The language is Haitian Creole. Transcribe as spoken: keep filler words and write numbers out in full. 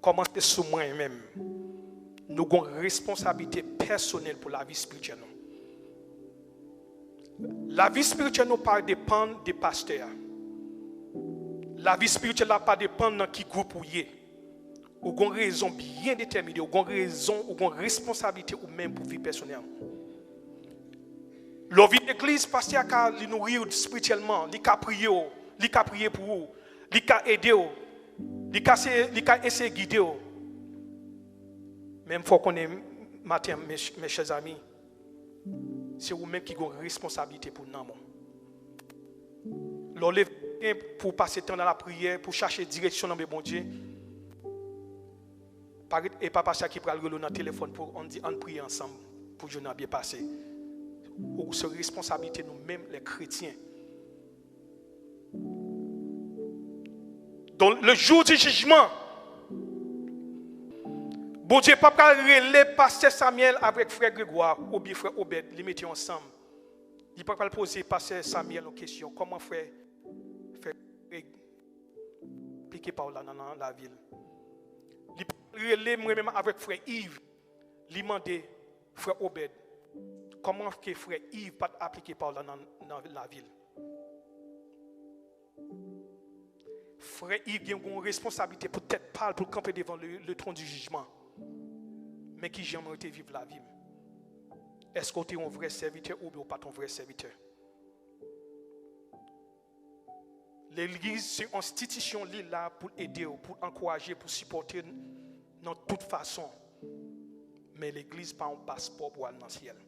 Kòmanse sou mwen menm. Nou gon responsablite pèsonèl pou lavi espirityèl nou. Lavi espirityèl nou pa depann de pastè a. Lavi espirityèl la pa depann nan ki gwoup ou ye. Ou gon rezon byen detèmine, ou gon rezon, ou gon responsablite ou menm pou vi pèsonèl ou. Lè w vin legliz, pastè a ka li nouri w espirityèlman, li ka priye w, li ka priye pou ou, li ka ede w, li ka se, li ka eseye gide w. Men fò w konnen maten, mes, mes chers amis, se ou menm ki gon responsablite pou nanm ou. Lè w leve maten pou w pase tan nan lapriyè, pou w chache direksyon nan men Bondye, pa ret, e pa pastè a ki pral rele w nan telefòn pou ann di ann priye ansanm pou jounen an byen pase. Ou se responsablite nou menm lè kretyen. Donk, le jour du jugement, Bondye pa pral rele pastè Samuel avèk frè Grégoire oubyen frè Obed, li mete yo ansanm. Li pa pral poze pastè Samuel yon kesyon, kòman frè, frè Greg aplike pawòl la nan, nan lavi l. Li pral rele mwen menm avèk frè Yves, li mande frè Obed, kòman ke frè Yves pa t aplike pawòl la nan, nan lavi l? Frè Yves gen yon responsablite pou tèt pa l pou l kanpe devan le, le trône du jugement. Men ki jan mwen te viv lavi m? Èske w te yon vrè sèvitè oubyen w pa t yon vrè sèvitè? Legliz se yon enstitisyon, li la pou l ede w, pou l ankouraje, pou sipòte nan tout fason. Men legliz pa yon paspò pou al nan syèl.